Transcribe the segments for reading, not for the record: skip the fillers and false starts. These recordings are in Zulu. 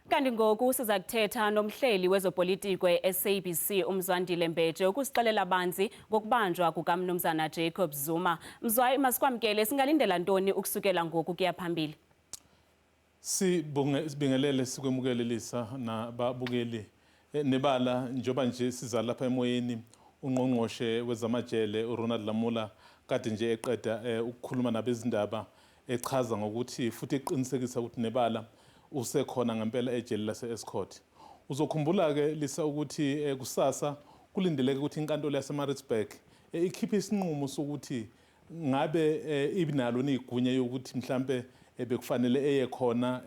Kanti ngoku siza kuthetha nomhleli wezopolitiko e-SABC uMzwandile Mbeje ukusixelela banzi ngokubanjwa kukamnumzana Jacob Zuma. Mzwayi, masikwamkele, singalindela ntoni ukusukela ngoku kuya phambili? Sibonge, sibingelele, sikwemukele Lisa nababukeli. Nebala njengoba nje siza lapha emoyeni, ungqongqoshe wezamajele uRonald Lamola kade nje eqeda ukukhuluma nabezindaba, echaza ngokuthi futhi eqinisekisa ukuthi nebala usekhona ngempela ejele lase-Estcourt. Uzokhumbula-ke Lisa ukuthi kusasa kulindeleke ukuthi inkantolo yaseMaritzburg ikhiphe isinqumo sokuthi ngabe ibinalo nigunya yokuthi mhlampe bekufanele eye khona.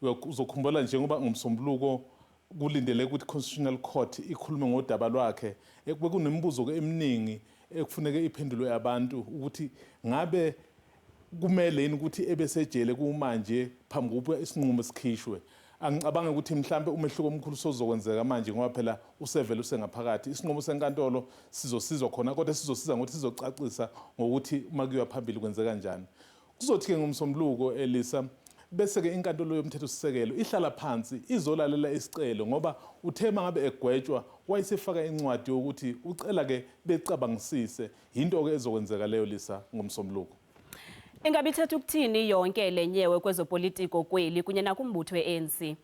Uzokhumbula njengoba ngomsombuluko kulindeleke ukuthi Constitutional Court ikhulume ngodaba lwakhe, bekunemibuzo-ke eminingi ekufuneke iphendulwe abantu ukuthi ngabe kumele yini ukuthi ebesejele kumanje phambi kokuba isinqumo sikhishwe. Angicabangi ukuthi mhlampe umehluko omkhulu sozokwenzeka manje, ngoba phela usevele usengaphakathi. Isinqumo senkantolo sizosizwa khona, kodwa sizosiza ngokuthi sizocacisa ngokuthi uma kuyiwa phambili kwenzeka kanjani. Kuzothi-ke ngomsombuluko, Elisa, bese-ke inkantolo yomthethosisekelo ihlala phansi izolalela isicelo, ngoba uthe mangabe egwetshwa wayesefaka incwadi yokuthi ucela-ke becabangisise. Yinto-ke ezokwenzeka leyo Lisa ngomsombuluko. Ingabe ithetha ukuthini yonke le nyewe kwezopolitiko kweli kunye nakumbutho we-ANC?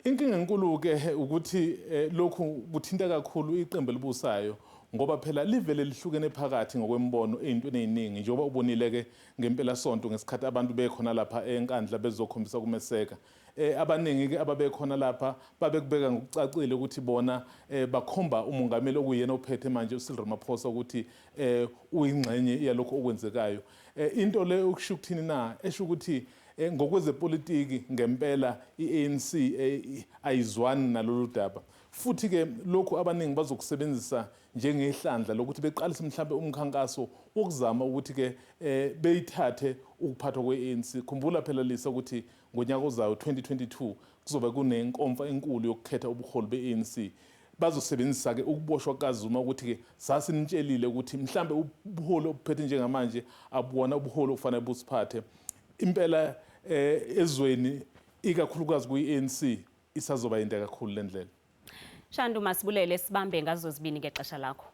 Inkinga enkulu-ke ukuthi lokhu kuthinta kakhulu iqembu elibusayo, ngoba phela livele lihlukene phakathi ngokwemibono ey'ntweni ey'ningi, njengoba ubonile-ke ngempelasonto ngesikhathi abantu bekhona lapha eNkandla bezokhombisa ukumeseka. Abaningi-ke ababekhona lapha babekubeka ngokucacile ukuthi bona bakhomba umongameli okuyena ophethe manje uCyril Ramaphosa ukuthi uyingxenye yalokhu okwenzekayo. Into le okusho ukuthini na? Esho ukuthi ngokwezepolitiki ngempela i-ANC ayizwani nalolu daba. Futhi-ke lokhu abaningi bazokusebenzisa njengehlandla lokuthi beqalise mhlambe umkhankaso wokuzama ukuthi-ke beyithathe ukuphathwa kwe-ANC. Khumbula phela Lisa ukuthi ngonyaka ozayo 2022 kuzobe kunenkomfa enkulu yokukhetha ubuholi be-ANC. Bazosebenzisa-ke ukuboshwa kukaZuma ukuthi-ke sasinitshelile ukuthi mhlambe ubuholi obuphethe njengamanje abuwona ubuholi okufanele busiphathe. Impela ezweni, ikakhulukazi kwi-ANC, isazoba yinde kakhulu le ndlela. Shandu, masibulele, sibambe ngazo zibini ngexesha lakho.